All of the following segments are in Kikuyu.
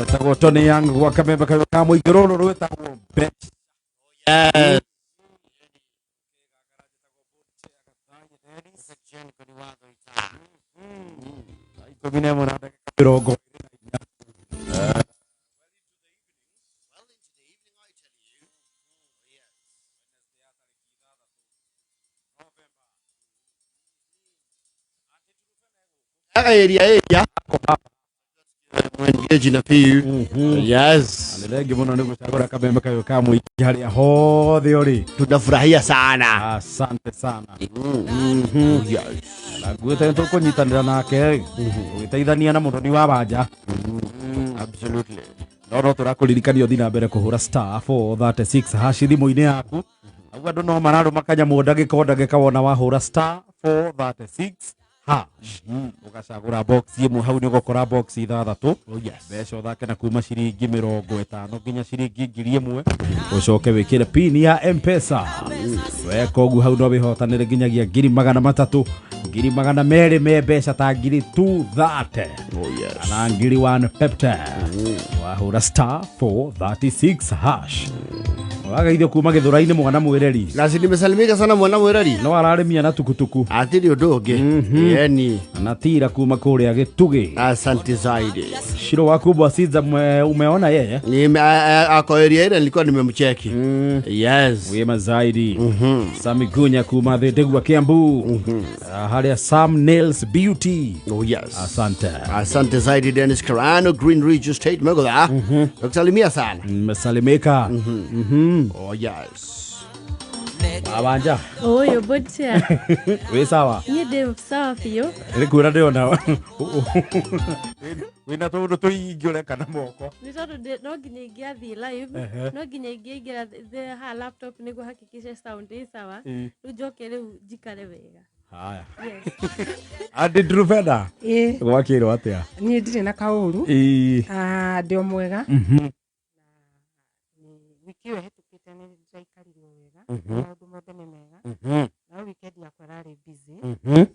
Etagwo Tony Young gwa kamembe kayo ka mũingĩ rũrũ rwĩtagwo Mbeca. Yes. 11 na ndagĩka 24. Area area. Engage na few. Yes. Nĩ thengi mũno nĩ gũcagũra kamembe kayo ka mũingĩ harĩa hothe ũrĩ. Tunafurahia sana. Asante sana. Yes. Na nguĩte nĩ tũkũnyitanĩra nake ũgĩteithania na mũthoni wa wanja. Absolutely. No tũrakũririkania ũthiĩ na mbere kũhũra star 436 hash thimũ-inĩ yaku. Au andũ no mararũma kanyamũ ndagĩka o ndagĩka wona wahũra star 436 hash. Ũgacagũra box ĩmwe hau nĩ ũgũkora box ithathatũ. Oh yes. Mbeca ũthake na kuma ciringi 50 nginya ciringi 1000 ũcoke wĩkĩre pin ya Mpesa. Weka ũguo hau no wĩhotanĩre nginyagia 300,000 200,000 me mbeca ta 230,000 Oh yes. kana 150,000 wahũra star 436 hash. Wagaithio kuma gĩthũra-inĩ mwana mwĩreri. Na si nimesalimika sana mwana mwirari. No ararĩmia na tukutuku. Atiri undu ungi. Yeni. Na tira kuma kũrĩa gĩtugĩ. Asante zaidi. Shiro wakubwa Siza umeona yeye? Nime ako area ile nilikuwa nimemcheki. Yes. Wema zaidi. Sami Gunya kuma Thĩndĩgua Kiambu. Harĩa Sam Nails Beauty. Oh yes. Asante. Asante zaidi Dennis Carano, Green Ridge Estate Megotha. Nakusalimia sana. Mmesalimika. Oh yes. Abanja. Oyo botia. Wĩ sawa? Niĩ ndĩ sawa biũ. Nĩ kuona ndĩrona wĩna tũũndũ tũingĩ ũreka na moko. Nĩ tondũ no nginya ingĩathiĩ live, no nginya ingĩaingĩra haha laptop nĩguo hakikishe sound ĩ sawa. Rĩu njoke rĩu njikare wega. Haya. Yes. Andi Druvena. Ĩĩ, Gwakĩrwo atĩa? niĩ ndirĩ na kaũru. Ĩĩ. Ah, ndĩ o mwega. Wiki ĩyo ĩhĩtũkĩte nĩ ndĩraikarire o wega. Maũndũ mothe nĩ mega. No weekend yakwa ĩrarĩ busy.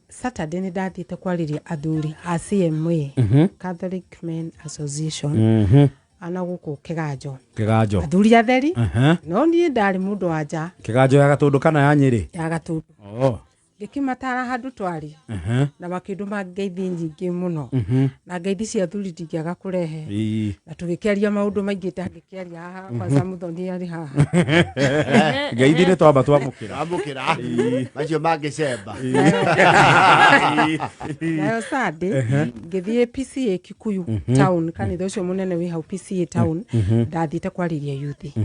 Saturday nĩ ndathiĩte kwarĩria athuri a CMA, Catholic Men Association, ana gũkũ Kĩganjo. Kĩganjo. Athuri atheri, no niĩ ndarĩ mũndũ wa nja Kĩganjo ya Gatũndũ kana ya Nyĩrĩ? ya Gatũndũ. Oh. Ngĩkĩmatara handũ twarĩ na makĩndũma ngeithi nyingĩ mũno na ngeithi cia athuri ndingĩaga kũrehe. Ĩĩ. Na tũgĩkĩaria maũndũ maingĩ itangĩkĩaria haha kwanza mũthoni arĩ haha. Ngeithi nĩ twamba twamũkĩra. Amukira. Macio mangĩcemba. Nayo Sunday ngĩthiĩ PCA Kikuyu town, kanitha ũcio mũnene wĩ hau PCA town, ndathiĩte kwarĩria youth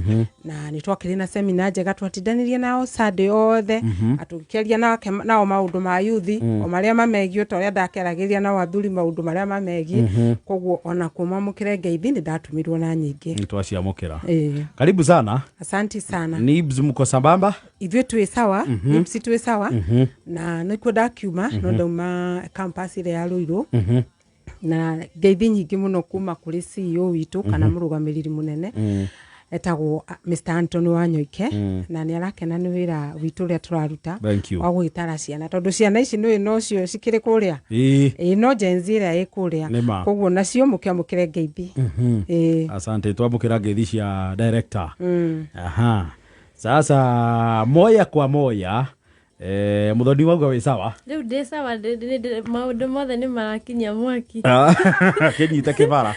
na nĩ twakĩrĩ na seminar njega twatindanirie nao Sunday othe na tũgĩkĩaria nake nao maũndũ ma youth o marĩa mamegiĩ ta ũrĩa ndakĩaragĩria nao athuri maũndũ marĩa mamegiĩ, koguo ona kũmamũkĩre ngeithi nĩ ndatũmirwo na nyingĩ. Nĩ twaciamũkĩra. Ĩĩ. Karibu sana. Asanti sana. Nibs mko sambamba? Ithuĩ twĩ sawa, Nibs twĩ sawa na nĩkuo ndakiuma no ndauma campus ĩrĩa ya Ruiru na ngeithi nyingĩ mũno kuma kũrĩ CEO witũ kana mũrũgamĩrĩri mũnene etagwo Mr. Anthony Wanyoike na nĩ arakena nĩ wĩra witũ ũrĩa tũraruta Thank you. wa gũgĩtara ciana tondũ ciana ici nĩũĩ nocio cikĩrĩ kũrĩa. Ĩĩ. Ĩĩ, no Gen Z ĩrĩa ĩ kũrĩa. Nĩ ma. Koguo nacio mũkĩamũkĩre ngeithi. Ĩĩ. Asante, twamũkĩra ngeithi cia director. Aha. Sasa moya kwa moya mũthoni wauga wĩ sawa? Rĩu ndĩ sawa, maũndũ mothe nĩ marakinyia mwaki. Kĩnyite kĩbara.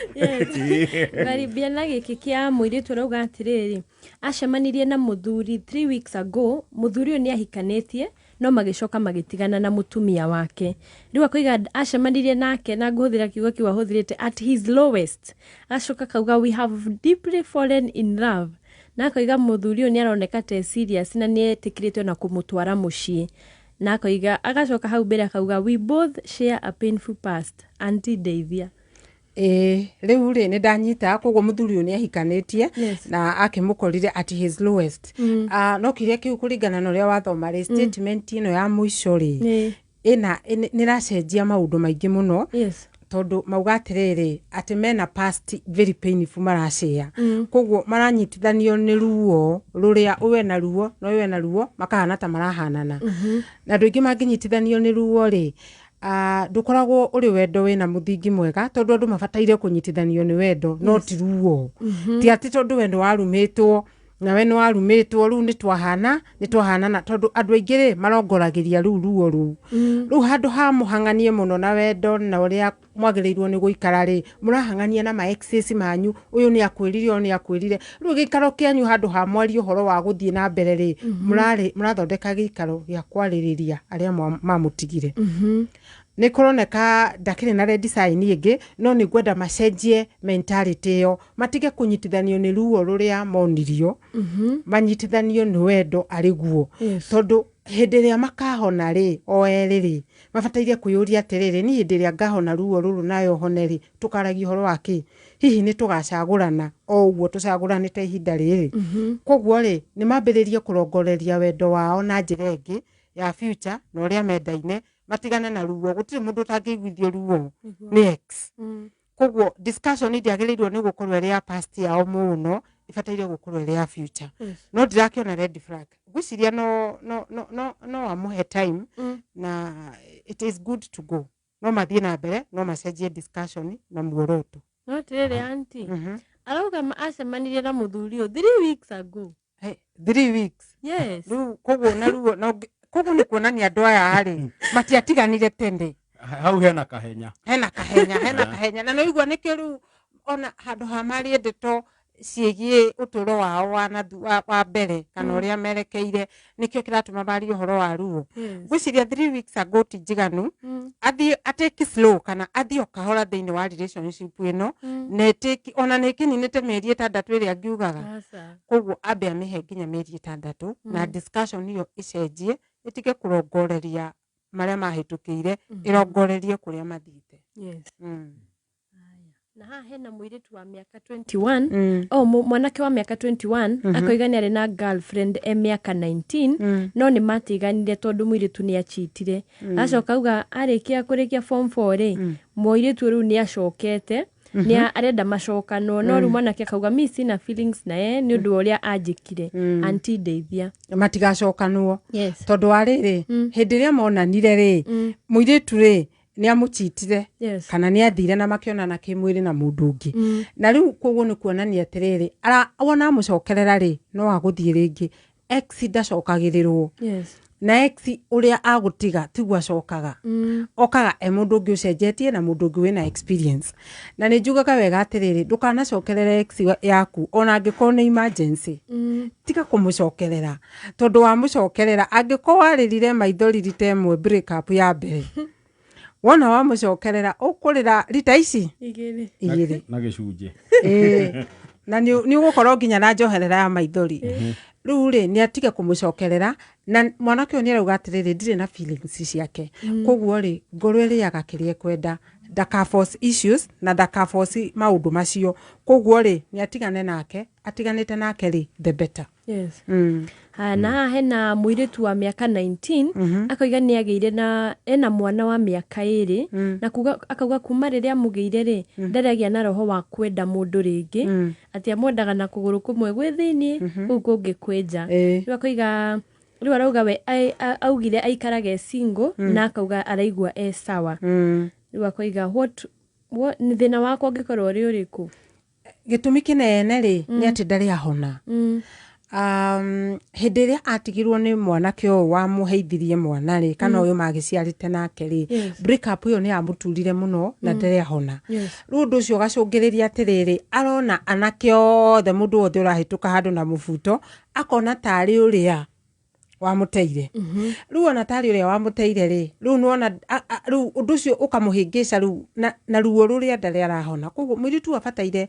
Ngaribia na gĩkĩ kĩa mũirĩtu ũrauga atĩrĩrĩ, acemanirie na mũthuri 3 weeks ago, mũthuri ũyũ nĩ ahikanĩtie no magĩcoka magĩtigana na mũtumia wake. Rĩu akoiga acemanirie nake na ngũhũthĩra kiugo kĩu ahũthĩrĩte at his lowest. Agacoka akauga we have deeply fallen in love. Na akoiga mũthuri ũyũ nĩ aroneka ta serious na nĩ etĩkĩrĩte ona kũmũtwara mũciĩ. Na akoiga agacoka hau mbere akauga we both share a painful past. Auntie ndeithia. Ĩĩ, rĩu rĩ nĩ ndanyita koguo mũthuri ũyũ nĩ ahikanĩtie na akĩmũkorire at his lowest. No kĩrĩa kĩu kũringana na ũrĩa wathoma rĩ, statement ĩno ya mũico rĩ ĩna nĩ ĩracenjia maũndũ maingĩ mũno. Tondũ mauga atĩrĩrĩ atĩ mena past very painful maracĩa, koguo maranyitithanio nĩ ruo rũrĩa ũyũ ena ruo na ũyũ ena ruo, makahana ta marahanana. Na andũ aingĩ mangĩnyitithanio nĩ ruo rĩ, Ndũkoragwo ũrĩ wendo wĩna mũthingi mwega, tondũ andũ mabataire kũnyitithanio nĩ wendo, no ti ruo. Ti atĩ tondũ we nĩ warumĩtwo na we nĩ warumĩtwo, rĩu nĩ twahana nĩ twahanana, tondũ andũ aingĩ rĩ marongoragĩria rĩu ruo rũu. Rĩu handũ ha mũhang'anie mũno na wendo na ũrĩa mwagĩrĩirwo nĩ gũikara rĩ, mũrahang'ania na ma exes manyu, ũyũ nĩ akwĩrire, ũyũ nĩ akwĩrire. Rĩu gĩikaro kĩanyu handũ ha mwarie ũhoro wa gũthiĩ na mbere rĩ, mũrathondeka gĩikaro gĩa kwarĩrĩria arĩa mamũtigire. Nĩ kũroneka ndakĩrĩ na red sign ĩngĩ, no nĩ ngwenda macenjie mentality ĩyo, matige kũnyitithanio nĩ ruo rũrĩa monirio, manyitithanio nĩ wendo arĩ guo. Tondũ hĩndĩ ĩrĩa makahona rĩ, o erĩ rĩ, mabataire kwĩyũria atĩrĩrĩ, niĩ hĩndĩ ĩrĩa ngahona ruo rũrũ nawe ũhone rĩ, tũkaragia ũhoro wa kĩ? Hihi nĩ tũgacagũrana o ũguo tũcagũranĩte ihinda rĩrĩ? Koguo rĩ, nĩ mambĩrĩrie kũrongoreria wendo wao na njĩra ĩngĩ ya future na ũrĩa mendaine, matigane na ruo. Gũtirĩ mũndũ ũtangĩiguithio ruo nĩ ex. Koguo discussion ndĩagĩrĩirwo nĩ gũkorwo ĩrĩ ya past yao mũno, ĩbataire gũkorwo ĩrĩ ya future. No ndirakĩona red flag, ngwĩciria no amũhe time na it is good to go, no mathiĩ na mbere, no macenjie discussion na muoroto. No tirĩrĩ, aunty, arauga acemanirie na mũthuri ũyũ 3 weeks ago. Hey, 3 weeks? Yes. Rĩu koguo na ruo na koguo nĩ kuonania andũ aya rĩ matiatiganire tene. Hau hena kahenya. Hena kahenya, hena kahenya, na nĩigua nĩkĩo rĩu ona handũ ha marie ndeto ciĩgiĩ ũtũũro wao wa, wa mbere kana ũrĩa merekeire, nĩkĩo kĩratũma marie ũhoro wa ruo. Ngwĩciria 3 weeks ago ti njiganu. Athiĩ atake slow kana athiĩ o kahora thĩinĩ wa relationship ĩno, na ĩtĩki ona nĩ ĩkĩninĩte mĩeri 6 ĩrĩa ngiugaga. Aca. Koguo ambe amĩhe nginya mĩeri 6 na discussion ĩyo ĩcenjie, ĩtige kũrongoreria marĩa mahĩtũkĩire, ĩrongorerie kũrĩa mathiĩte. Na haha hena mũirĩtu wa mĩaka 21, oh, mwanake wa mĩaka 21, akoiga nĩ arĩ na girlfriend e mĩaka 19, no nĩ matiganire tondũ mũirĩtu nĩ achitire. Acoka auga arĩkia kũrĩkia form 4 rĩ, mũirĩtu rĩu nĩ acokete, nĩ arenda macokanwo, no rĩu mwanake akauga mi sina feelings na ye nĩ ũndũ wa ũrĩa anjĩkire. Aunty, ndeithia. Matigacokanwo. Tondũ wa rĩrĩ, hĩndĩ ĩrĩa monanire rĩ, mũirĩtu rĩ nĩ amũchitire kana nĩ athire na makĩonana kĩmwĩrĩ na mũndũ ũngĩ, na rĩu koguo nĩ kuonania atĩrĩrĩ, wona amũcokerera rĩ, no agũthiĩ rĩngĩ. Ex ndacokagĩrĩrwo. Na ex ũrĩa agũtiga tiguo acokaga, okaga e mũndũ ũngĩ ũcenjetie na mũndũ ũngĩ wĩna experience. Na nĩ njugaga wega atĩrĩrĩ, ndũkanacokerere ex yaku ona angĩkorwo nĩ emergency. Tiga kũmũcokerera, tondũ wamũcokerera, angĩkorwo warĩrire maithori rita ĩmwe break up ya mbere, wona wamũcokerera ũkũrĩra rita ici igĩrĩ. Igĩrĩ. Na gĩcunjĩ. Ĩĩ. Na nĩ ũgũkorwo nginya na njoherera ya maithori. Rĩu rĩ, nĩ atige kũmũcokerera, na mwanake ũyũ nĩ arauga atĩrĩrĩ, ndirĩ na feelings ciake. Koguo rĩ, ngoro ĩrĩaga kĩrĩa ĩkwenda, ndaka force issues na ndaka force maũndũ macio. Koguo rĩ, nĩ atigane nake, atiganĩte nake rĩ, the better. Haya, na haha hena mũirĩtu wa mĩaka 19, akoiga nĩ agĩire na ena mwana wa mĩaka 2, na kuga, akauga kuma rĩrĩa amũgĩire rĩ, ndarĩ agĩa na roho wa kwenda mũndũ rĩngĩ, atĩ amwendaga na kũgũrũ kũmwe gwĩ thĩiniĩ, kũu kũngĩ kwĩ nja. Rĩu akoiga, rĩu arauga we augire aikarage single, na akauga araigua e sawa. Rĩu akoiga what nĩ thĩna wakwa ũngĩkorwo ũrĩ ũrĩkũ? Gĩtũmi kĩnene rĩ nĩ atĩ ndarĩ ahona. Hĩndĩ ĩrĩa atigirwo nĩ mwanake ũyũ wamũheithirie mwana rĩ, kana ũyũ magĩciarĩte nake rĩ, break up ĩyo nĩ yamũturire mũno na ndarĩ ahona. Rĩu ũndũ ũcio ũgacũngĩrĩria atĩrĩrĩ, arona anake othe, mũndũ wothe ũrahĩtũka handũ na mũbuto, akona tarĩ ũrĩa wamũteire. Rĩu ona tarĩ ũrĩa wamũteire rĩ, rĩu nĩwona rĩu ũndũ ũcio ũkamũhĩngĩca rĩu na ruo rũrĩa ndarĩ arahona. Koguo mũirĩtu abataire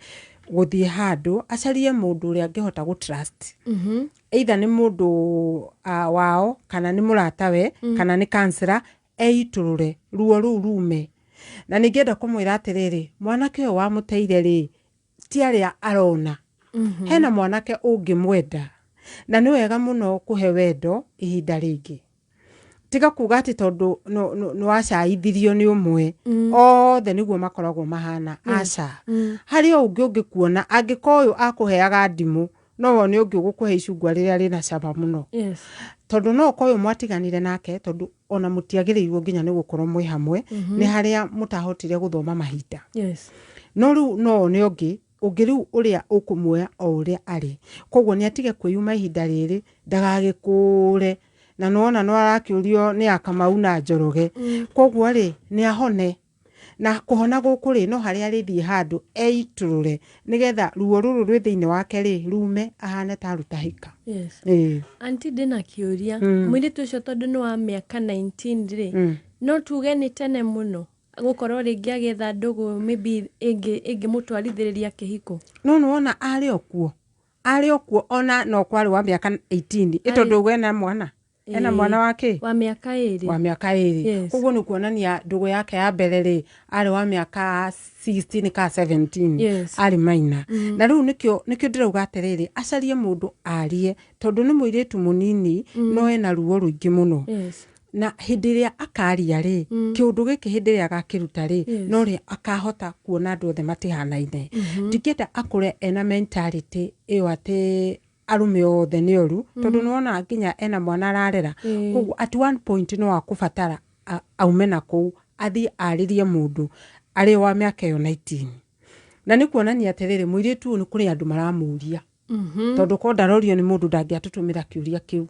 gũthiĩ handũ acarie mũndũ ũrĩa angĩhota gũ trust, either nĩ mũndũ wao, kana nĩ mũratawe, kana nĩ counselor, eitũrũre ruo rũu rume. Na ningĩenda kũmwĩra atĩrĩrĩ, mwanake ũyũ wamũteire rĩ, ti arĩa arona. Hena mwanake ũngĩmwenda, na nĩ wega mũno kũhe wendo ihinda rĩngĩ. Tiga kuga atĩ tondũ nĩ wacaithirio nĩ ũmwe, othe nĩguo makoragwo mahana. Aca, harĩ o ũngĩ ũngĩkuona. Angĩkorwo ũyũ akũheaga ndimũ, no wone ũngĩ ũgũkũhe icungwa rĩrĩa rĩna cama mũno. Tondũ no ũkorwo ũyũ mwatiganire nake tondũ ona mũtiagĩrĩirwo nginya nĩ gũkorwo mwĩ hamwe, nĩ harĩa mũtahotire gũthoma mahinda. No rĩu no one ũngĩ ũngĩ rĩu ũrĩa ũkũmuoya o ũrĩa arĩ. Koguo nĩ atige kwĩyuma ihinda rĩrĩ, ndagagĩkũre, na nĩwona no arakĩũrio nĩ Akamau na Njoroge. Koguo rĩ, nĩ ahone. Na kũhona gũkũ rĩ, no harĩa arĩthiĩ handũ eitũrũre, nĩgetha ruo rũrũ rwĩ thĩinĩ wake rĩ, rume ahane ta arutahĩka. Ĩĩ. Anti, ndĩna kĩũria. Mũirĩtu ũcio tondũ nĩ wa mĩaka 19 rĩ, no tuge nĩ tene mũno gũkorwo rĩngĩ agĩetha ndũgũ, maybe ĩngĩmũtwarithĩrĩria kĩhiko? No nĩwona arĩ o kuo, arĩ o kuo, ona no kwarĩ wa mĩaka 18, ĩ tondũ ũguo ena mwana, ena mwana wa kĩ? Wa mĩaka 2. Wa mĩaka 2. Koguo nĩ kuonania ndũgũ yake ya mbere rĩ, arĩ wa mĩaka 16 ka 17. Arĩ maina. Na rĩu nĩkĩo ndĩrauga atĩrĩrĩ, acarie mũndũ arie, tondũ nĩ mũirĩtu mũnini, no ena ruo rũingĩ mũno. Na hĩndĩ ĩrĩa akaria rĩ, kĩũndũ gĩkĩ hĩndĩ ĩrĩa agakĩruta rĩ, no rĩ akahota kuona andũ othe matihanaine. Ndingĩenda akũre ena mentality ĩyo atĩ arũme othe nĩ oru, tondũ nĩwona nginya ena mwana ararera. Koguo at one point no akũbatara aume na kũu, athiĩ arĩrie mũndũ arĩ wa mĩaka ĩyo 19. Na nĩ kuonania atĩrĩrĩ, mũirĩtu ũyũ nĩ kũrĩ andũ maramũria, tondũ korwo ndarorio nĩ mũndũ ndangĩatũtũmĩra kĩũria kĩu.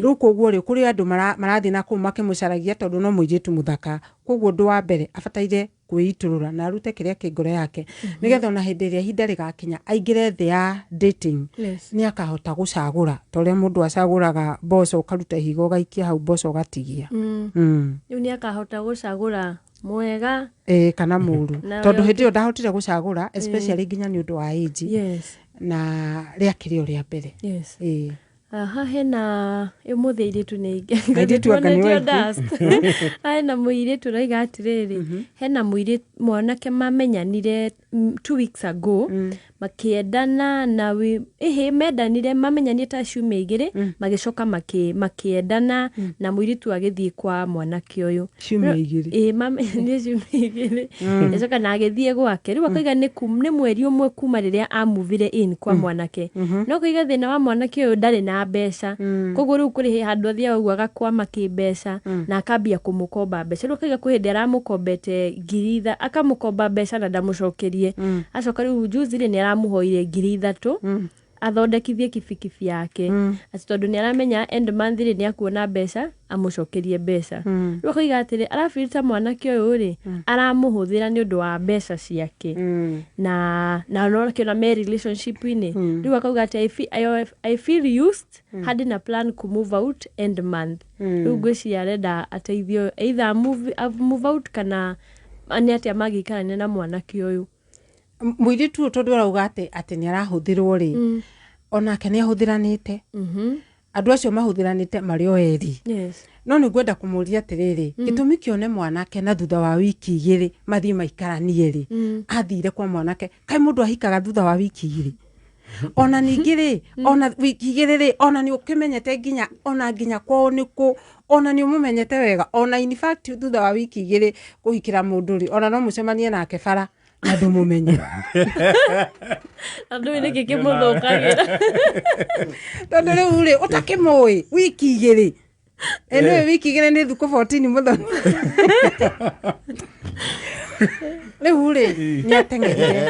Rĩu koguo rĩ, kũrĩ andũ marathiĩ na kũu makĩmũcaragia, tondũ no mũirĩtu mũthaka. Koguo ũndũ wa mbere abataire kwĩitũrũra na arute kĩrĩa kĩ ngoro yake, nĩgetha ona hĩndĩ ĩrĩa ihinda rĩgakinya aingĩre thĩ ya dating, nĩ akahota gũcagũra ta ũrĩa mũndũ acagũraga mboco, ũkaruta ihiga ũgaikia hau, mboco ũgatigia. Rĩu nĩ akahota gũcagũra mwega Ĩĩ, kana mũru. Na Tondũ ũrĩa hĩndĩ ĩyo ndahotire gũcagũra, especially nginya nĩ ũndũ wa age, na rĩakĩrĩ o rĩa mbere. Ĩĩ. Aha, hena ũmũthĩ airĩtu nĩ aingĩ. Airĩtu anga nĩ Tuonetio aingĩ. dust. Hena mũirĩtu ũrauga atĩrĩrĩ, hena mũirĩtu mwanake mamenyanire 2 weeks ago, makĩendana na ĩhĩ mendanire, mamenyanire ta ciumia 2, magĩcoka makĩendana na mũirĩtu agĩthiĩ kwa mwanake ũyũ. Ciumia 2? Ĩĩ, mamenyanire ciumia 2, ĩcoka na agĩthiĩ gwake. Rĩu akauga nĩ mweri 1 kuma rĩrĩa amuvire in kwa mwanake, no akauga thĩna wa mwanake ũyũ, ndarĩ na mbeca. Koguo rĩu kũrĩ handũ athiaga ũguo agakwama kĩmbeca na akambia kũmũkomba mbeca. Rĩu akauga kwĩ hĩndĩ aramũkombete ngiri itha, akamũkomba mbeca na ndamũcokerie. Acoka rĩu juzi rĩ, nĩ aramũhoire 3,000 athondekithie kibikibi yake, atĩ tondũ nĩ aramenya end month rĩ, nĩ akuona mbeca amũcokerie mbeca. Rĩu akoiga atĩrĩ, arabiri ta mwanake ũyũ rĩ, aramũhũthĩra nĩ ũndũ wa mbeca ciake, na no akĩona me relationship-inĩ. Rĩu akauga atĩ I feel used hadi na plan ku move out end month. Rĩu ngwĩciria arenda ateithio, either move out kana nĩ atĩa mangĩikarania na mwanake ũyũ. Mũirĩtu ũyũ, tondũ arauga atĩ nĩ arahũthĩrwo rĩ, onake nĩ ahũthĩranĩte. Andũ acio mahũthĩranĩte marĩ o erĩ. No nĩ ngwenda kũmũria atĩrĩrĩ, gĩtũmi kĩone mwanake na thutha wa wiki 2 mathiĩ maikaranie rĩ, athire kwa mwanake, kaĩ mũndũ ahikaga thutha wa wiki 2? Ona ningĩ rĩ, ona wiki 2 rĩ, ona nĩ ũkĩmenyete nginya ona nginya kwao nĩ kũ, ona nĩ ũmũmenyete wega. Ona in fact thutha wa wiki 2 kũhikĩra mũndũ rĩ, ona no mũcemanie nake bara na ndũmũmenye. Andũ nĩkĩ kĩmũthũkagĩra? Tondũ rĩu rĩ, ũtakĩmũĩ wiki 2, ĩnĩwe wiki 2 nĩ thukũ 14 mũthoni. Rĩu rĩ, nĩ ateng'erire.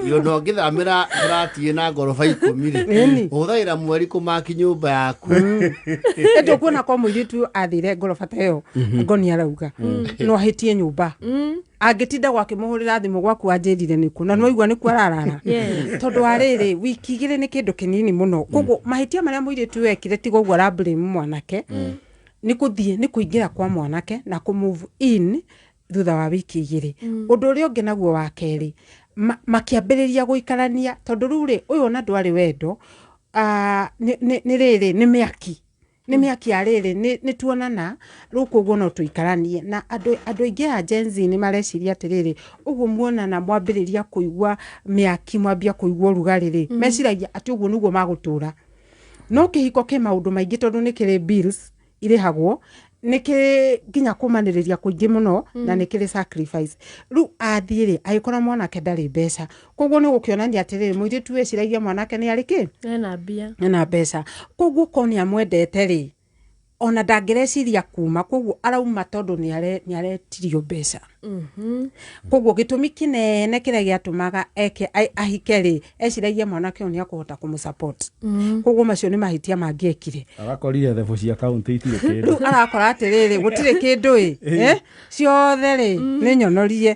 Ona ũngĩthamĩra burati ĩna ngoroba 10 rĩ, Ĩni. ũhũthagĩra mweri kũmaki nyũmba yaku. Ĩndĩ ũkuona kwa mũirĩtu athire ngoroba ta ĩyo ngoni arauga no ahĩtie nyũmba, angĩtinda gwakĩmũhũrĩra thimũ, gwaku anjĩrire nĩkũ, na nĩwaigua nĩkuo ararara. Tondũ wa rĩrĩ, wiki 2 nĩ kĩndũ kĩnini mũno. Koguo mahĩtia marĩa mũirĩtu ũyũ ekire, tiga ũguo arablame mwanake, nĩ kũthiĩ, nĩ kũingĩra kwa mwanake na kũ move in thutha wa wiki 2. Ũndũ ũrĩa ũngĩ naguo wa kerĩ, makĩambĩrĩria gũikarania, tondũ rĩu rĩ, ũyũ ona ndwarĩ wendo, nĩ rĩrĩ, nĩ mĩaki ya rĩrĩ, nĩ tuonana rĩu, koguo no tũikaranie. Na andũ aingĩ a Gen Z nĩ mareciria atĩrĩrĩ, ũguo muonana, mwambĩrĩria kũigua mĩaki, mwambia kũigua ũrugarĩ rĩ, meciragia atĩ ũguo nĩguo magũtũra. No kĩhiko kĩ maũndũ maingĩ, tondũ nĩ kĩrĩ bills irĩhagwo. Nĩ kĩrĩ nginya kũmanĩrĩria kũingĩ mũno na nĩ kĩrĩ sacrifice. Rĩu athiĩ rĩ, agĩkora mwanake ndarĩ mbeca, koguo nĩ gũkĩonania atĩrĩrĩ, mũirĩtu wĩciragia mwanake nĩ arĩ kĩ? Ena mbia. Ena mbeca. Koguo korwo nĩ amwendete rĩ, ona ndangĩreciria kuma, koguo arauma tondũ nĩ aretirio mbeca. Koguo gĩtũmi kĩnene kĩrĩa gĩatũmaga eke ahike rĩ, eciragia mwanake ũyũ nĩ akũhota kũmũ-support. Koguo macio nĩ mahĩtia mangĩekire. Arakorire thebũ cia kaunti itirĩ kĩndũ. Rĩu arakora atĩrĩrĩ, gũtirĩ kĩndũ ĩ, ciothe rĩ nĩ nyonorie.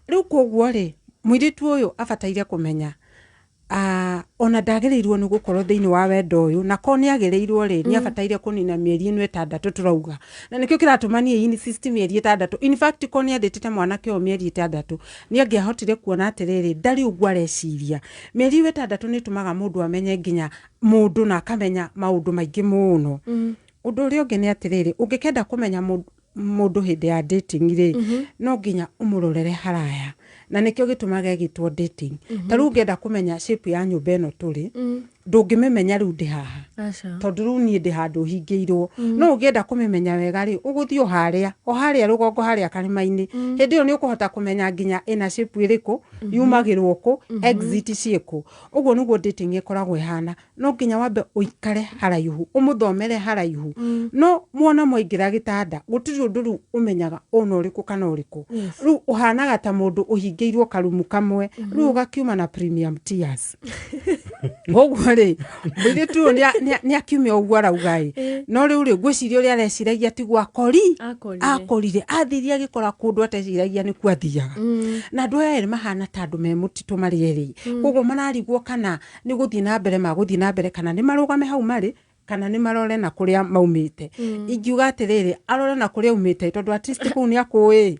Rĩu koguo rĩ, mũirĩtu ũyũ abataire kũmenya ona ndagĩrĩirwo nĩ gũkorwo thĩinĩ wa wendo ũyũ, na korwo nĩ agĩrĩirwo rĩ, nĩ abataire kũnina mĩeri ĩno 6 tũrauga, na nĩkĩo kĩratũma niĩ insist mĩeri 6. In fact, korwo nĩ andĩtĩte mwanake ũyũ mĩeri 6, nĩ angĩahotire kuona atĩrĩrĩ, ndarĩ ũguo areciria. Mĩeri ĩyo 6 nĩ ĩtũmaga mũndũ amenye nginya mũndũ na akamenya maũndũ maingĩ mũno. Ũndũ ũrĩa ũngĩ nĩ atĩrĩrĩ, ũngĩkenda kũmenya mũndũ hĩndĩ ya dating rĩ, no nginya ũmũrorere haraya, na nĩkĩo gĩtũmaga ĩgĩtwo dating. Ta rĩu ũngĩenda kũmenya shape ya nyũmba ĩno tũrĩ, ndũngĩmĩmenya rĩu ndĩ haha, tondũ rĩu niĩ ndĩ handũ hingĩirwo. No ũngĩenda kũmĩmenya wega rĩ, ũgũthiĩ o harĩa, o harĩa rũgongo, harĩa karĩma-inĩ. Hĩndĩ ĩyo nĩ ũkũhota kũmenya nginya ĩna shape ĩrĩkũ, yumagĩrwo kũ, exit ciĩkũ. Ũguo nĩguo dating ĩkoragwo ĩhana. No nginya wambe ũikare haraihu, ũmũthomere haraihu. No muona mwaingĩra gĩtanda, gũtirĩ ũndũ rĩu ũmenyaga ũna ũrĩkũ kana ũrĩkũ. Rĩu ũhanaga ta mũndũ ũhingĩirwo karumu kamwe, rĩu ũgakiuma na premium tears. Koguo rĩ, mũirĩtu ũyũ nĩ akiumia ũguo arauga ĩ, no rĩu rĩ, ngwĩciria ũrĩa areciragia tiguo akori Akorire. Akorire athire agĩkora kũndũ ateciragia nĩkuo athiaga. Na andũ aya erĩ mahana ta andũ me mũtitũ marĩ erĩ, koguo mararigwo kana nĩ gũthiĩ na mbere magũthiĩ na mbere, kana nĩ marũgame hau marĩ, kana nĩ marore na kũrĩa maumĩte. Ingiuga atĩrĩrĩ, arore na kũrĩa aumĩte, tondũ at least kũu nĩ akũĩ.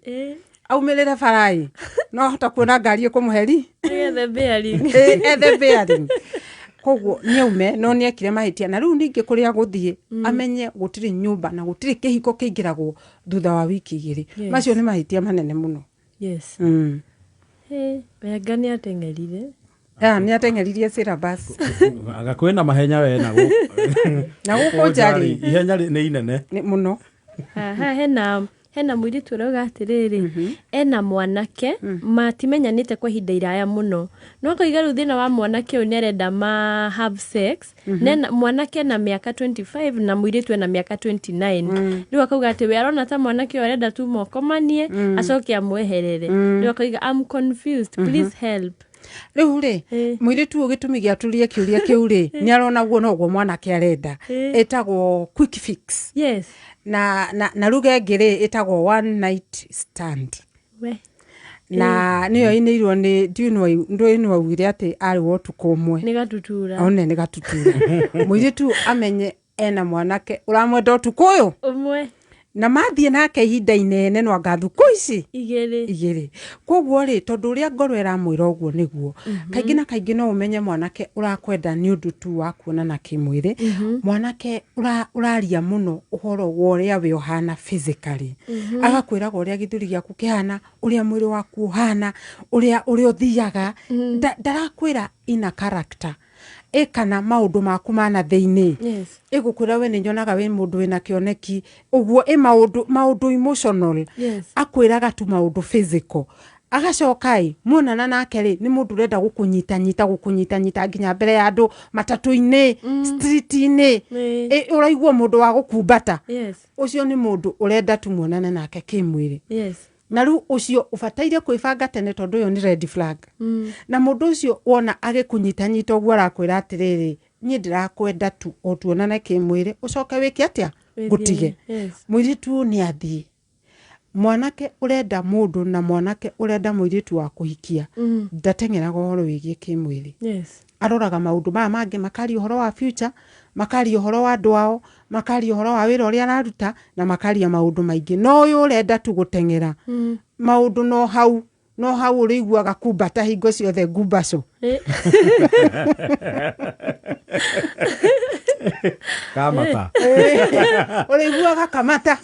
Aumĩrĩre baraĩ, no ahota kuona ngari ĩkũmũheri. Nĩgethe bearing. Ethe bearing. Koguo nĩ aume, no nĩ ekire mahĩtia. Na rĩu ningĩ kũrĩa gũthiĩ, amenye gũtirĩ nyũmba na gũtirĩ kĩhiko kĩingĩragwo thutha wa wiki 2. Macio nĩ mahĩtia manene mũno. Hey, Benga nĩ ateng'erire. Ah, nĩ ateng'eririe syllabus. Aga kwĩna mahenya we na gũkũ. Na gũkũ nja rĩ, ihenya nĩ inene. Nĩ mũno. Haha hena mũirĩtu ũrauga atĩrĩrĩ, ena mwanake matimenyanĩte kwa ihinda iraya mũno, no akauga rĩu thĩna wa mwanake ũyũ nĩ arenda ma have sex. Nena, mwanake na mĩaka 25 na mũirĩtu ena mĩaka 29. Rĩu akauga atĩ we arona ta mwanake ũyũ arenda tu mokomanie acoke amweherere. Rĩu akauga, "I'm confused, please help." Rĩu rĩ, mũirĩtu ũyũ gĩtũmi gĩa tũrie kĩũria kĩu rĩ, nĩ arona guo noguo mwanake arenda. Ĩtagwo quick fix. Na ruga ĩngĩ rĩ, ĩtagwo one night stand. We. Na nĩyo ĩinĩirwo nĩ ndũĩ nĩ waugire atĩ arĩ wa ũtukũ ũmwe. Nĩ gatutura. One nĩ gatutura. Mũirĩtu amenye ena mwanake ũramwenda ũtukũ ũyũ ũmwe, na mathiĩ nake ihinda inene, no anga thukũ ici 2. 2. Koguo rĩ, tondũ ũrĩa ngoro ĩramwĩra ũguo nĩguo, kaingĩ na kaingĩ no ũmenye mwanake ũrakwenda nĩ ũndũ tu wa kuonana kĩmwĩrĩ. Mwanake ũraria mũno ũhoro wa ũrĩa we ũhana physically, agakwĩraga ũrĩa gĩthũri gĩaku kĩhana, ũrĩa mwĩrĩ waku ũhana, ũrĩa ũthiaga. Ndarakwĩra ina character ĩ kana maũndũ maku mana thĩinĩ. Ĩgũkwĩra we nĩ nyonaga wĩ mũndũ wĩna kĩoneki ũguo, ĩ maũndũ emotional. Akwĩraga tu maũndũ physical, agacoka ĩ muonana nake rĩ, nĩ mũndũ ũrenda gũkũnyitanyita, gũkũnyitanyita nginya mbere ya andũ, matatũ-inĩ, street-inĩ. Ĩ, ũraigua mũndũ wa gũkumbata. Ũcio nĩ mũndũ ũrenda tu muonane nake kĩmwĩrĩ. Na rĩu ũcio ũbataire kwĩbanga tene, tondũ ũyũ nĩ red flag. Na mũndũ ũcio wona agĩkũnyitanyita ũguo, arakwĩra atĩrĩrĩ, niĩ ndĩrakwenda tu o tuonane kĩmwĩrĩ, ũcoke wĩke atĩa? Wĩthiĩ. Ngũtige. Mũirĩtu ũyũ nĩ athiĩ. Mwanake ũrenda mũndũ na mwanake ũrenda mũirĩtu wa kũhikia ndateng'eraga ũhoro wĩgiĩ kĩmwĩrĩ. Aroraga maũndũ maya mangĩ, makaria ũhoro wa future, makaria ũhoro wa andũ ao, makaria ũhoro wa wĩra ũrĩa araruta, na makaria maũndũ maingĩ. No ũyũ ũrenda tu gũteng'era maũndũ, no hau, no hau ũrĩiguaga kumbata hingo ciothe, ngumbaco. Kamata. Ũrĩiguaga kamata.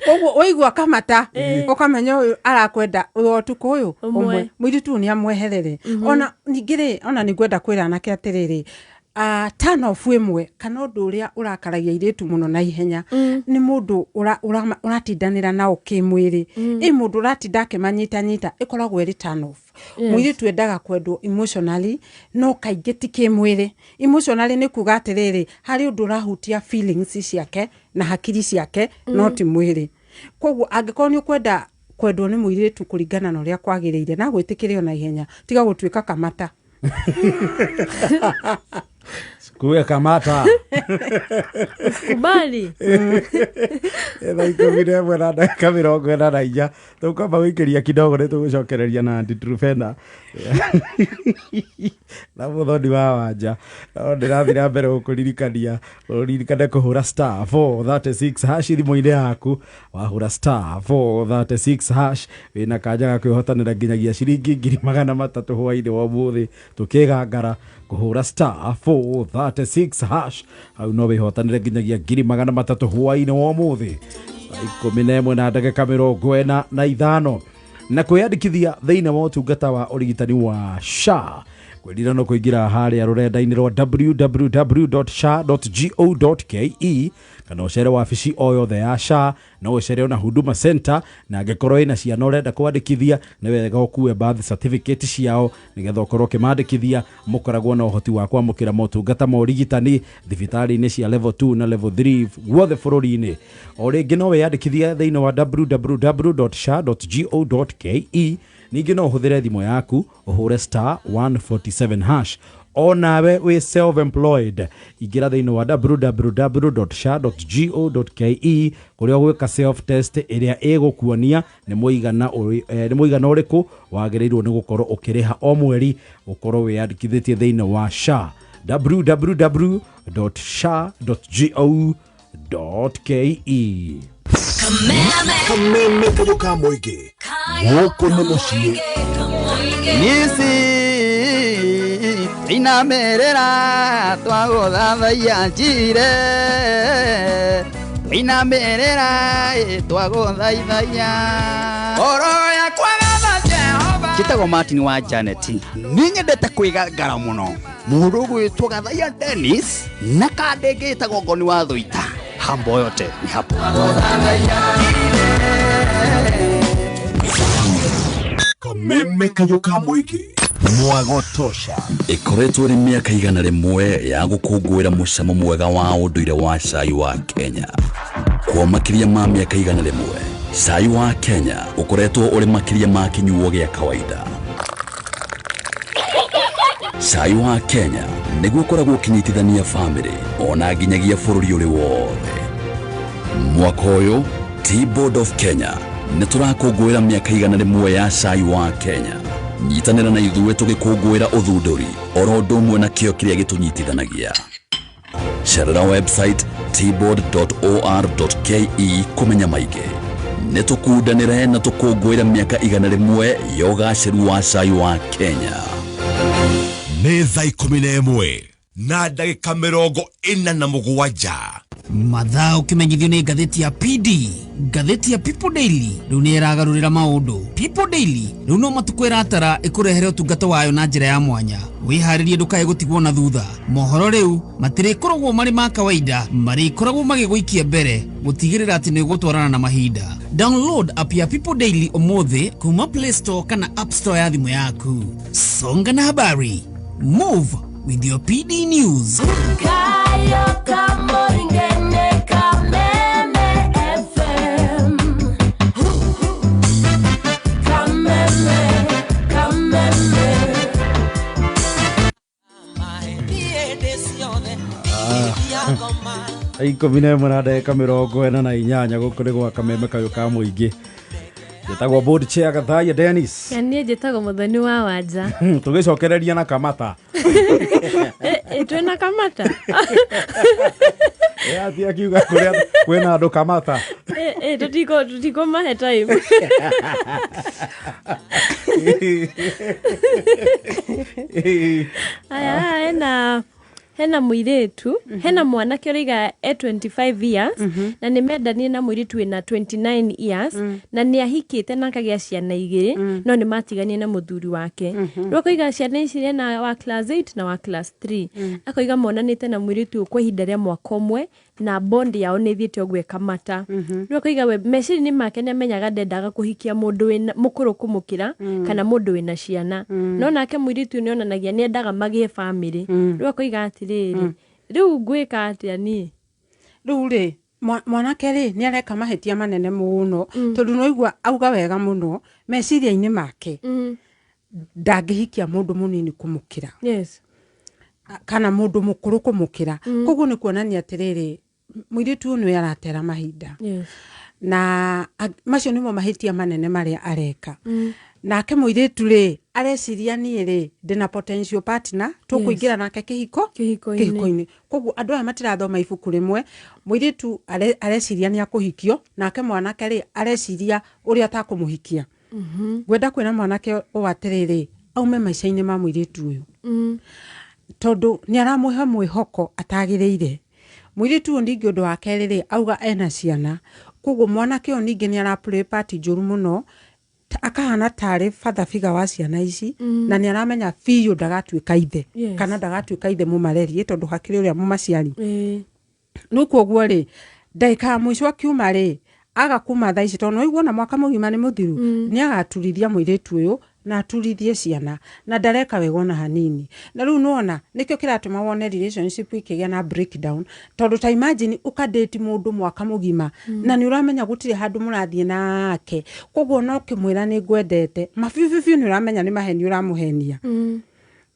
Koguo waigua kamata, ũkamenya ũyũ arakwenda ũyũ ũtukũ ũyũ ũmwe. Ũmwe. Mũirĩtu ũyũ nĩ amweherere. Ona ningĩ rĩ, ona nĩ ngwenda kwĩra anake atĩrĩrĩ, Turn off ĩmwe kana ũndũ ũrĩa ũrakaragia airĩtu mũno na ihenya nĩ mũndũ ũratindanĩra nao kĩmwĩrĩ. Ĩ mũndũ ũratinda akĩmanyitanyita ĩkoragwo ĩrĩ turn off. Mũirĩtu endaga kwendwo emotionally, no kaingĩ ti kĩmwĩrĩ. Emotionally nĩ kuga atĩrĩrĩ, harĩ ũndũ ũrahutia feelings ciake na hakiri ciake, no ti mwĩrĩ. Koguo angĩkorwo nĩ ũkwenda kwendwo nĩ mũirĩtu kũringana na ũrĩa kwagĩrĩire na gwĩtĩkĩre ona ihenya, tiga gũtuĩka kamata. Kuwe kamata. Kubali. 11:44 tũkwamba gũikĩria kidogo nĩ tũgũcokereria na Aunty Truphena na mũthoni wa wanja. No ndĩrathiĩ na mbere gũkũririkania ũririkane kũhũra star 436 hash thimũ-inĩ yaku. Wahũra star 436 hash wĩna kanya ga kwĩhotanĩra nginyagia ciringi 300,000 hwainĩ wa ũmũthĩ. Tũkĩgangara kũhũra star 436 hash hau no wĩhotanĩre nginyagia 300,000 hwainĩ wa ũmũthĩ 11:45 na kwĩyandĩkithia thĩinĩ wa ũtungata wa ũrigitani wa SHA kwĩrira no kũingĩra harĩa rũrenda-inĩ rwa www.sha.go.ke kana ũcere wabici o yothe ya SHA, no ũcere ona Huduma Center, na angĩkorwo ĩna ciana ũrenda kwandĩkithia nĩ wega ũkue birth certificate ciao nĩgetha ũkorwo ũkĩmandĩkithia. Mũkoragwo na ũhoti wa kwamũkĩra motungata ma ũrigitani thibitarĩ-inĩ cia level 2 na level 3 guothe bũrũri-inĩ. O rĩngĩ no wĩyandĩkithie thĩinĩ wa www.sha.go.ke. Ningĩ no ũhũthĩre thimũ yaku ũhũre star 147 hash. Onawe wĩ self-employed ingĩra thĩinĩ wa www.sha.go.ke kũrĩa ũgwĩka self test ĩrĩa ĩgũkuonia nĩ mũigana ũrĩkũ wagĩrĩirwo nĩ gũkorwo ũkĩrĩha o mweri ũkorwo wĩyandĩkithĩtie thĩinĩ wa SHA www.sha.go.ke. Kameme kayũ ka mũingĩ gũkũ nĩ mũciĩ. Nisi inamerera twagũthathaiya njire inamerera twagũthaithaiya oro yakwa gatha Jehova. Njĩtagwo Martin wa Janet, nĩ nyendete kwĩgangara mũno. Mũndũ ũgwĩtwo Gathaiya Dennis na kandĩ ngĩtagwo Ngoni wa Thũita, hambo yote ni hapo. Kameme kayũ ka mũingĩ mwagotosha. Ĩkoretwo ĩrĩ mĩaka 100 ya gũkũngũĩra mũcamo mwega wa ũndũire wa cai wa Kenya. Kwa makĩria ma mĩaka 100, cai wa Kenya ũkoretwo ũrĩ makĩria ma kĩnyuo gĩa kawaida. Cai wa Kenya nĩguo ũkoragwo ũkĩnyitithania bamĩrĩ ona nginyagia bũrũri ũrĩ wothe. Mwaka ũyũ Tea Board of Kenya nĩ tũrakũngũĩra mĩaka 100 ya cai wa Kenya. Nyitanĩra na ithuĩ tũgĩkũngũĩra ũthundũri oro ũndũ ũmwe na kĩo kĩrĩa gĩtũnyitithanagia. Cerera website teaboard.or.ke kũmenya maingĩ. Nĩ tũkundanĩre na tũkũngũĩre mĩaka 100 ya ũgacĩru wa cai wa Kenya. Nĩ thaa 11:47. Mathaa ũkĩmenyithio nĩ ngathĩti ya PD, ngathĩti ya People Daily rĩu nĩ ĩragarũrĩra maũndũ. People Daily rĩu no matukũ ĩratara ĩkũrehere ũtungata wayo na njĩra ya mwanya. Wĩharĩrie ndũkae gũtigwo na thutha. Mohoro rĩu matirĩkoragwo marĩ ma kawaida, marĩkoragwo magĩgũikia mbere gũtigĩrĩra atĩ nĩ ũgũtwarana na mahinda. Download app ya People Daily ũmũthĩ kuma Play Store kana App Store ya thimũ yaku. Songa na habari. Move with your PD News. Ikũmi na ĩmwe na ndagĩka mĩrongo ĩna na inyanya gũkũ nĩ gwa Kameme kayũ ka mũingĩ. Njĩtagwo board chair Gathaiya Dennis. Na niĩ njĩtagwo Mũthoni wa Wanja. Tũgĩcokereria na kamata. Twĩna kamata. Ati akiuga kũrĩa kwĩna andũ kamata. Tũtikũmahe time. Aya, Hena mũirĩtu, hena mwanake ũraiga e 25 years na nĩ mendanie na mũirĩtu wĩna 29 years na nĩ ahikĩte na akagĩa ciana igĩrĩ, no nĩ matiganie na mũthuri wake. Rĩu akoiga ciana ici ena wa class 8 na wa class 3. Akoiga monanĩte na mũirĩtu ũyũ kwa ihinda rĩa mwaka ũmwe na bond yao nĩ ĩthiĩte ũguo ĩkamata. Rĩu akoiga we meciria-inĩ make nĩ amenyaga ndendaga kũhikia mũndũ wĩna mũkũrũ kũmũkĩra kana mũndũ wĩna ciana, no nake mũirĩtu ũyũ nĩ onanagia nĩ endaga magĩe famĩlĩ. Rĩu akoiga atĩrĩrĩ, rĩu ngwĩka atĩa niĩ? Rĩu rĩ, mwanake rĩ, nĩ areka mahĩtia manene mũno, tondũ nĩwaigua auga wega mũno meciria-inĩ make ndangĩhikia mũndũ mũnini kũmũkĩra kana mũndũ mũkũrũ kũmũkĩra. Koguo nĩ kuonania atĩrĩrĩ, mũirĩtu ũyũ nĩwe aratera mahinda. Na macio nĩmo mahĩtia manene marĩa areka. Nake mũirĩtu rĩ, areciria niĩ rĩ, ndĩna potential partner tũkũingĩra nake kĩhiko Kĩhiko-inĩ. Kĩhiko-inĩ. Koguo andũ aya matirathoma ibuku rĩmwe. Mũirĩtu areciria nĩ akũhikio, nake mwanake rĩ, areciria ũrĩa atakũmũhikia. Ngwenda kwĩra mwanake ũũ atĩrĩrĩ, aume maica-inĩ ma mũirĩtu ũyũ, tondũ nĩ aramũhe mwĩhoko atagĩrĩire. Mũirĩtu ũyũ ningĩ, ũndũ wa kerĩ rĩ, auga ena ciana, koguo mwanake ũyũ ningĩ nĩ ara play part njũru mũno, akahana tarĩ father figure wa ciana ici, na nĩ aramenya biũ ndagatuĩka ithe kana ndagatuĩka ithe mũmarerie, tondũ hakĩrĩ ũrĩa mũmaciari. Rĩu koguo rĩ, ndagĩka ya mũico akiuma rĩ, aga kuma thaa ici, tondũ nĩwaigua ona mwaka mũgima nĩ mũthiru, nĩ agaturithia mũirĩtu ũyũ na aturithie ciana, na ndareka wega ona hanini. Na rĩu nĩwona nĩkĩo kĩratũma wone relationship ikĩgĩa na breakdown, tondũ ta imagine ũkadate mũndũ mwaka mũgima na nĩ ũramenya gũtirĩ handũ mũrathiĩ nake, koguo no ũkĩmwĩra nĩ ngwendete mabiũ biũ, nĩ ũramenya nĩ maheni ũramũhenia.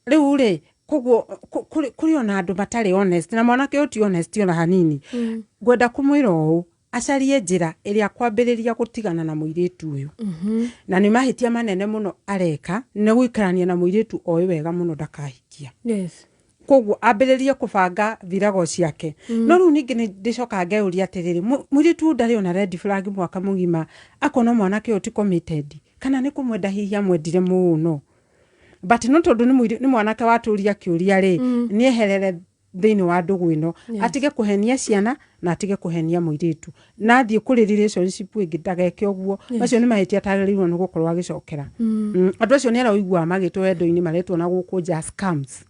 Rĩu rĩ, koguo kũrĩ ona andũ matarĩ honest, na mwanake ũyũ ti honest ona hanini. Ngwenda kũmwĩra ũũ, acarie njĩra ĩrĩa kwambĩrĩria gũtigana na mũirĩtu ũyũ, na nĩ mahĩtia manene mũno areka nĩ gũikarania na mũirĩtu oĩ wega mũno ndakahikia. Koguo ambĩrĩrie kũbanga virago ciake. No rĩu ningĩ nĩ ndĩcokaga ngeyũria atĩrĩrĩ, mũirĩtu ũyũ ndarĩ ona red flag mwaka mũgima, akona mwanake ũyũ ti committed, kana nĩ kũmwenda hihi amwendire mũno? But no tondũ nĩ mwanake watũria kĩũria rĩ, nĩ eherere thĩinĩ wa ndũgũ ĩno, atige kũhenia ciana na atige kũhenia mũirĩtu, na athiĩ kũrĩ relationship ĩngĩ ndageke ũguo. Macio nĩ mahĩtia atagĩrĩirwo nĩ gũkorwo agĩcokera. Andũ acio nĩ araiguaga magĩtwo wendo-inĩ maretwo na gũkũ nja scams,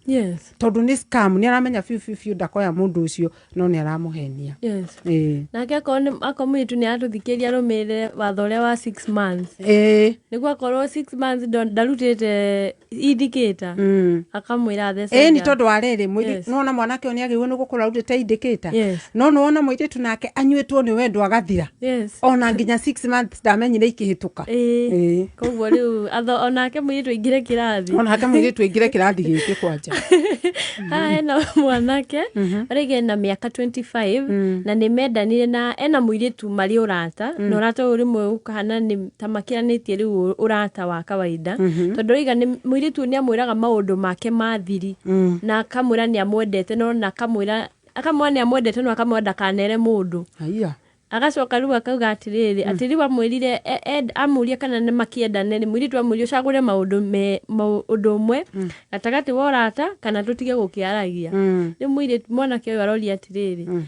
tondũ nĩ scam. Nĩ aramenya biũ biũ biũ ndakoya mũndũ ũcio, no nĩ aramũhenia. Ĩĩ. Nake akorwo akorwo mũirĩtu nĩ aratũthikĩrĩria, arũmĩrĩre watho ũrĩa wa 6 months, nĩguo akorwo 6 months ndarutĩte indicator, akamwĩra athece. Ĩĩ, nĩ tondũ wa rĩrĩ, nĩwona mwanake ũyũ nĩ agĩrĩirwo nĩ gũkorwo arutĩte indicator. No nĩwona mũirĩtu nake anyuĩtwo nĩ wendo agathira, ona nginya 6 months ndamenyire ikĩhĩtũka. Ĩĩ. Koguo rĩu onake mũirĩtu aingĩre kĩrathi. Onake mũirĩtu aingĩre kĩrathi gĩkĩ kwanja. Haha hena mwanake ũraiga ena mĩaka 25 na nĩ mendanire na ena mũirĩtu marĩ ũrata, na ũrata ũyũ rĩmwe ũkahana nĩ ta makĩranĩtie rĩu ũrata wa kawaida, tondũ ũraiga nĩ mũirĩtu ũyũ nĩ amwĩraga maũndũ make ma thiri na akamwĩra nĩ amwendete, no na akamwĩra akamwĩra nĩ amwendete, no akamwĩra ndakanere mũndũ. Haiya. Agacoka rĩu akauga atĩrĩrĩ, atĩ rĩu amwĩrire amũria kana nĩ makĩendane rĩ, mũirĩtu amwĩrire ũcagũre maũndũ me ũndũ ũmwe gatagatĩ wa ũrata kana tũtige gũkĩaragia. Rĩu mũirĩtu mwanake ũyũ aroria atĩrĩrĩ,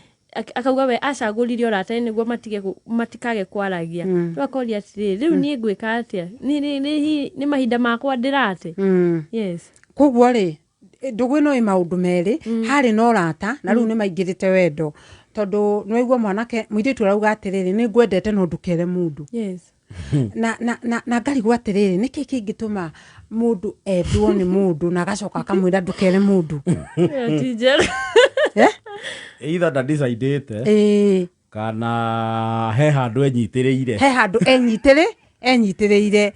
akauga we acagũrire ũrata nĩguo matige matikage kwaragia. Rĩu akoria atĩrĩrĩ, rĩu niĩ ngwĩka atĩa? Nĩ mahinda makwa ndĩrate. Yes. Koguo rĩ, ndũgũ ĩno ĩ maũndũ merĩ, harĩ na ũrata na rĩu nĩ maingĩrĩte wendo, tondũ nĩwaigua mwanake mũirĩtu arauga atĩrĩrĩ, nĩ ngwendete no ndũkere mũndũ. Na ngarigwo atĩrĩrĩ, nĩkĩ kĩngĩtũma mũndũ endwo nĩ mũndũ na agacoka akamwĩra ndũkere mũndũ? Ĩyo ti njega. Eh? Either ndandicaidĩte kana he handũ enyitĩrĩire. He handũ enyitĩrĩire,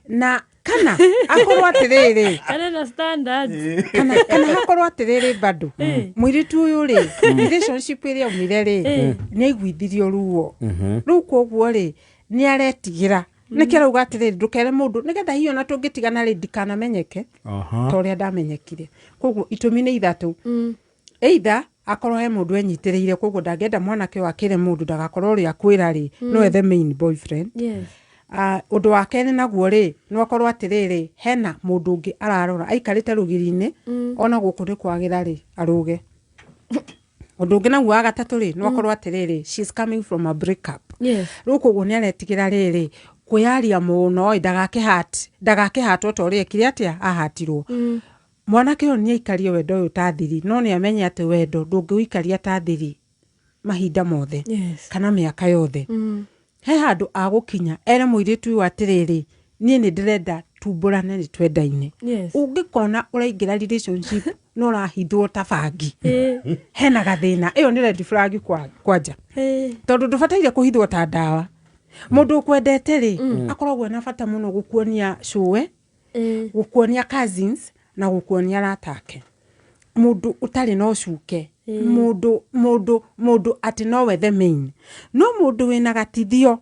na kana akorwo atĩrĩrĩ, Arĩ na standards. Kana hakorwo atĩrĩrĩ, bado mũirĩtu ũyũ rĩ, relationship ĩrĩa aumire rĩ, nĩ aiguithirio ruo rĩu, koguo rĩ, nĩ aretigĩra. Nĩkĩo arauga atĩrĩrĩ, ndũkere mũndũ, nĩgetha hihi ona tũngĩtigana rĩ, ndikanamenyeke ta ũrĩa ndamenyekire. Koguo itũmi nĩ ithatũ: either akorwo he mũndũ enyitĩrĩire, koguo ndangĩenda mwanake ũyũ akĩre mũndũ, ndagakorwo ũrĩa akwĩra rĩ no the main boyfriend. Ũndũ wa kerĩ naguo rĩ, no akorwo atĩrĩrĩ, hena mũndũ ũngĩ ararora aikarĩte rũgiri-inĩ, ona gũkũ nĩ kwagĩra rĩ, arũge. Ũndũ ũngĩ naguo wa gatatũ rĩ, no akorwo atĩrĩrĩ, she is coming from a breakup. Rĩu koguo nĩ aretigĩra rĩrĩ kwĩyaria mũno ĩ, ndagakĩhatwo ta ũrĩa ekire atĩa ahatirwo. Mwanake ũyũ nĩ aikarie wendo ũyũ ta thiri, no nĩ amenye atĩ wendo ndũngĩũikaria ta thiri mahinda mothe kana mĩaka yothe. He handũ agũkinya ere mũirĩtu ũyũ atĩrĩrĩ, niĩ nĩ ndĩrenda tumbũrane nĩ twendaine. Ũngĩkona ũraingĩra relationship no ũrahithwo ta bangi, hena gathĩna, ĩyo nĩ red flag kwanja. Tondũ ndũbataire kũhithwo ta ndawa. Mũndũ ũkwendete rĩ, akoragwo ena bata mũno gũkuonia cũwe, gũkuonia cousins na gũkuonia arata ake. Mũndũ ũtarĩ na ũcuke, mũndũ atĩ nowe the main. No mũndũ wĩna gatithio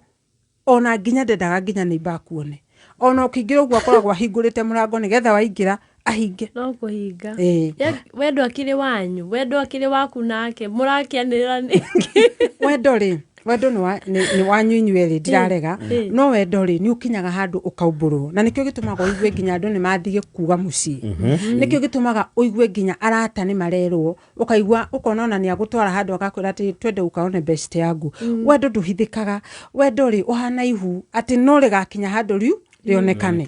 ona nginya ndendaga nginya neighbor akuone. Ona ũkĩingĩra ũguo akoragwo ahingũrĩte mũrango nĩgetha waingĩra ahinge. No kũhinga. Wendo akĩrĩ wanyu, wendo akĩrĩ waku nake, mũrakĩanĩrĩra nĩkĩ? Wendo rĩ, wendo nĩ wanyu inyuĩ erĩ, ndirarega. No wendo rĩ, nĩ ũkinyaga handũ ũkaumbũrwo. Na nĩkĩo gĩtũmaga ũigue nginya andũ nĩ mathiĩ kuga mũciĩ. Nĩkĩo gĩtũmaga ũigue nginya arata nĩ marerwo, ũkaigua ũkona ona nĩ agũtwara handũ agakwĩra atĩ twende ũkaone best yangu. Wendo ndũhithĩkaga. Wendo rĩ, ũhana ihu atĩ no rĩgakinya handũ rĩu rĩonekane.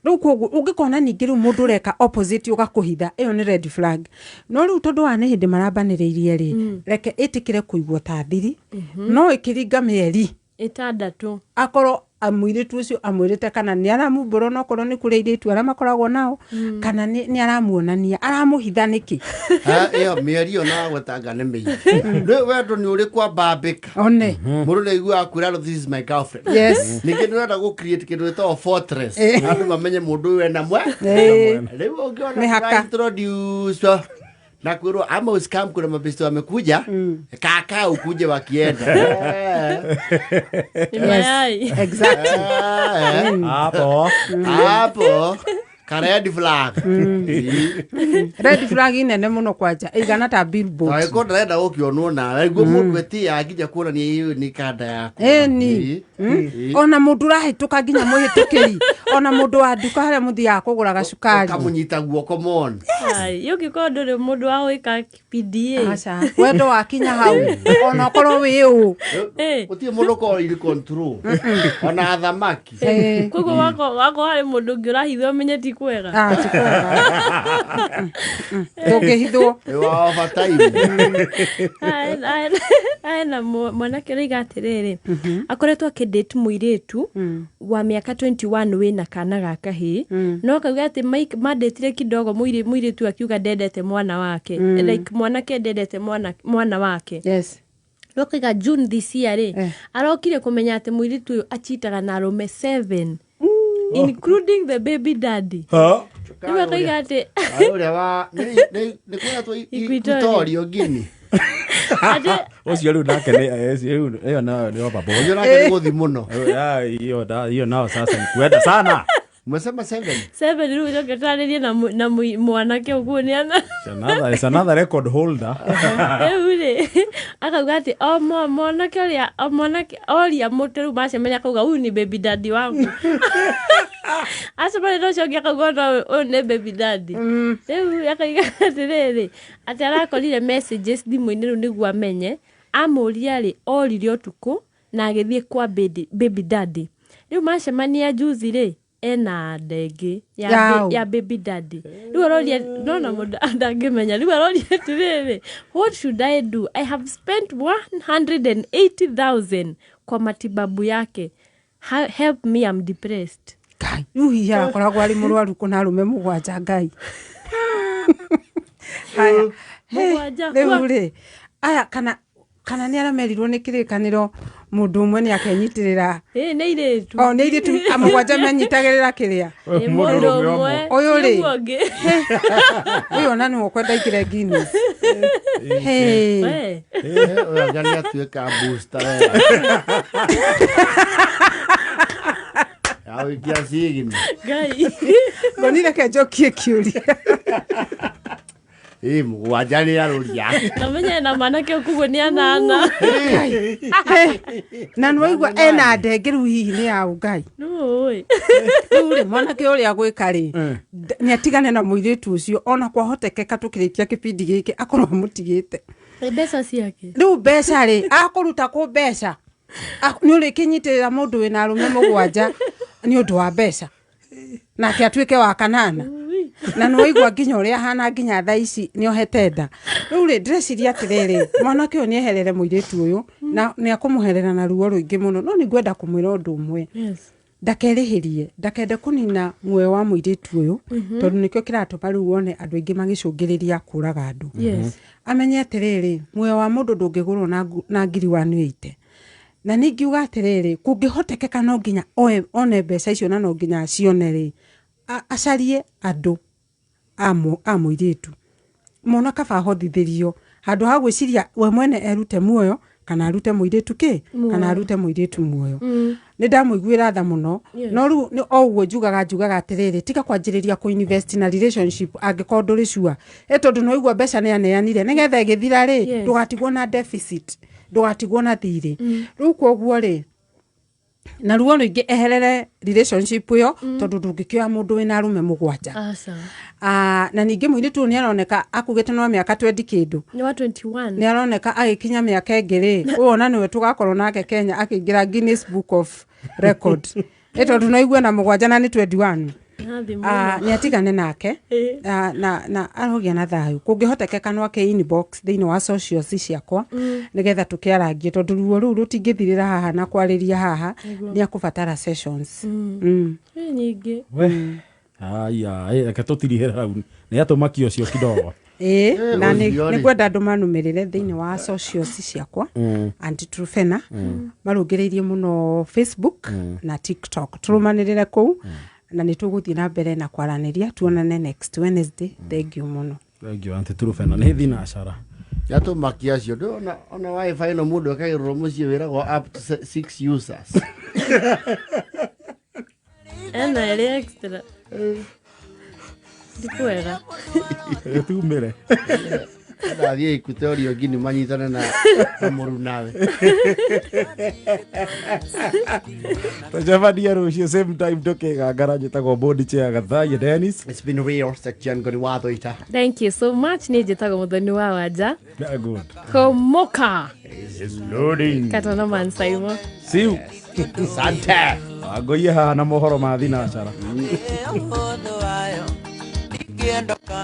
Rĩu koguo ũngĩkona ningĩ rĩu mũndũ ũreka opposite ũgakũhitha, ĩyo nĩ red flag. No rĩu tondũ wa nĩ hĩndĩ marambanĩrĩirie rĩ, reke ĩtĩkĩre kũigwo ta thiri, no ĩkĩringa mĩeri 6 akorwo mũirĩtu ũcio amwĩrĩte kana nĩ aramumbũra onokorwo nĩ kũrĩ airĩtu arĩa makoragwo nao, kana nĩ aramuonania, aramũhitha nĩkĩ? Ĩyo mĩeri ĩyo na gwetanga nĩ mĩingĩ. Rĩu wendo nĩ ũrĩ kwambambĩka. One. Mũndũ nĩ aiguaga kwĩra this is my girlfriend. Ningĩ nĩ ũrenda gũ create kĩndũ gĩtagwo fortress. Andũ mamenye mũndũ ũyũ ena mwe. Rĩu ũngĩona Mĩhaka. introduce na kwĩrwo ama usikam, kuna mabesto wamekuja, kaka ukuje wakienda. Ni mayai. Exactly. Hapo. Hapo ka red flag. Red flag inene mũno kwanja, ĩigana ta billboard. Angĩkorwo ndarenda gũkĩonwo nawe niguo mũndũ etĩaga nginya kuonania ĩyo nĩ kanda yaku. Ĩni. Ona mũndũ ũrahĩtũka nginya mũhĩtũkĩri, ona mũndũ wa nduka harĩa mũthiaga kũgũra gacukari, ũkamũnyita guoko mona. Ai, ũngĩkorwo ndũrĩ mũndũ wa gwĩka PDA. Aca, wendo wakinya hau ona ũkorwo wĩ ũ. Gũtirĩ mũndũ ũkorwo in control ona athamaki. Koguo wako harĩ mũndũ ũngĩ ũrahithwo ũmenye ti kwega. Ah, ti kwega. Ndũngĩhithwo. Nĩ wa overtime. Ena mwanake ũraiga atĩrĩrĩ, akoretwo akĩdate mũirĩtu wa mĩaka 21 wĩna kana ga kahĩĩ, no akauga atĩ mandĩtire kidogo, mũirĩtu akiuga ndendete mwana wake, like mwanake ndendete mwana wake. No akauga June this year rĩ, arokire kũmenya atĩ mũirĩtu ũyũ achitaga na arũme 7 including the baby daddy. Rĩu akauga atĩ ũrĩa wa nĩ kwĩratwo Equatorial Guinea. Ũcio rĩu nake nĩ ĩyo nayo nĩ overboard. Ũcio nake nĩ gũthi mũno. Hiyo nao sasa ni kuenda sana. Umesema 7? 7 rĩu ũcoke ũtarĩrie na mwanake ũguo nĩ ana. It's another record holder. Rĩu rĩ, akauga atĩ o mwanake ũrĩa, o mwanake oria mũtĩ rĩu macemania akauga huyu ni baby daddy wangu. Acemania na ũcio ũngĩ akauga no ũyũ nĩ baby daddy. Rĩu akauga atĩrĩrĩ, atĩ arakorire messages thimũ-inĩ rĩu nĩguo amenye, amũria rĩ, orire ũtukũ na agĩthiĩ kwa baby daddy. Rĩu macemania juzi rĩ, ena ndenge ya baby daddy. Rĩu aroria, no na mũndũ ndangĩmenya. Rĩu aroria atĩrĩrĩ, what should I do? I have spent 180,000 kwa matibabu yake. Help me, I'm depressed. Ngai, rĩu hihi arakoragwo arĩ mũrwaru kũna arũme mũgwanja Ngai. Haya. Mũgwanja. Rĩu rĩ, aya kana nĩ aramerirwo nĩ kĩrĩkanĩro mũndũ ũmwe nĩ akenyitĩrĩra. Nĩ airĩtu. O, nĩ airĩtu, mũgwanja menyitagĩrĩra kĩrĩa. Mũndũ ũmwe. Ũyũ rĩ. Ũyũ ũngĩ. Ũyũ ona nĩwe ũkwenda aingĩre Guinness. We. Ũyũ anga nĩ atuĩka booster we. Awĩkia signi. Ngai. Ngoni reke njokie kĩũria. Ĩ mũgwanja nĩ arũria. Namenye na manake koguo nĩ anana. Na nĩwaigua ena ndenge rĩu hihi nĩ ya ũngai. Nũĩ. Rĩu rĩ mwanake ũrĩa gwĩka rĩ, nĩ atigane na mũirĩtu ũcio, ona kwahotekeka tũkĩrĩkia kĩbindi gĩkĩ akorwo amũtigĩte. Mbeca ciake. Rĩu mbeca rĩ, akũruta kũ mbeca? Nĩ ũrĩkĩnyitĩrĩra mũndũ wĩna arũme mũgwanja nĩ ũndũ wa mbeca, nake atuĩke wa kanana. Na nĩwaigua nginya ũrĩa ahana nginya thaa ici nĩohete nda. Rĩu rĩ, ndĩreciria atĩrĩrĩ, mwanake ũyũ nĩeherere mũirĩtu ũyũ, na nĩakũmũherera na ruo rũingĩ mũno. No nĩngwenda kũmwĩra ũndũ ũmwe. Yes. Ndakerĩhĩrie, ndakende kũnina muoyo wa mũirĩtu ũyũ, tondũ nĩkĩo kĩratũma rĩu wone andũ aingĩ magĩcũngĩrĩria kũraga andũ. Yes. Amenye atĩrĩrĩ, muoyo wa mũndũ ndũngĩgũrwo na ngiri 180. Na ningiuga atĩrĩrĩ, kũngĩhotekeka no nginya one mbeca icio na no nginya acione rĩ, acarie andũ a mũirĩtu. Mona kaba ahothithĩrio, handũ ha gwĩciria we mwene erute muoyo, kana arute mũirĩtu kĩ, kana arute mũirĩtu muoyo. Nĩ ndamũiguĩra tha mũno. No rĩu nĩ o ũguo njugaga atĩrĩrĩ, tiga kwanjĩrĩria kũ invest na relationship angĩkorwo ndũrĩ sure. Tondũ nĩ waigua mbeca nĩ aneanire, nĩgetha ĩgĩthira rĩ, ndũgatigwo na deficit, ndũgatigwo na thirĩ. Rĩu koguo rĩ, na ruo rũingĩ eherere relationship ĩyo, tondũ ndũngĩkĩoya mũndũ wĩna arũme mũgwanja. Na ningĩ mũirĩtu ũyũ nĩaroneka akugĩte no mĩaka 20 kĩndũ. Nĩ wa 21. Nĩaroneka agĩkinya mĩaka ĩngĩ rĩ, ũyũ ona nĩwe tũgakorwo nake Kenya akĩingĩra Guinness Book of Record. Tondũ no igue na mũgwanja na nĩ 21. Nĩ atigane nake, na arogĩa na thayũ. Kũngĩhotekeka no ake inbox thĩinĩ wa socials ciakwa, nĩgetha tũkĩarangie, tondũ ruo rũu rũtingĩthirĩra haha na kwarĩria haha, nĩ akũbatara sessions. Nyingĩ. Aya, reke tũtirihĩre hau. Nĩ atũmakia ũcio kidogo. Na nĩ ngwenda andũ manũmĩrĩre thĩinĩ wa socials ciakwa, Aunty Truphena, marũngĩrĩirie mũno Facebook na TikTok. Tũrũmanĩrĩre kũu, na nĩ tũgũthiĩ na mbere na kwaranĩria, tuonane next Wednesday. Thank you mũno. Thank you Aunty Truphena. Nĩ thinacara. Yatũmakia acio. Ndũrona ona wifi ĩno mũndũ ekagĩrwo mũciĩ wĩragwo up to 6 users. Ena ĩrĩ extra. Ndikwega. Tumire. Ndathiĩ Equatorial Guinea manyitane na mũrunawe. Tũcemanie rũciũ same time tũkĩgangara. Njĩtagwo Bodi Chair Gathaiya Dennis. It's been real, Section Ngoni wa Thũita. Thank you so much. Niĩ njĩtagwo Mũthoni wa Wanja. Very good. Komoka. It's loading. Katono man Simon. See you. Sante. Ngoiye haha na mohoro ma thinacara.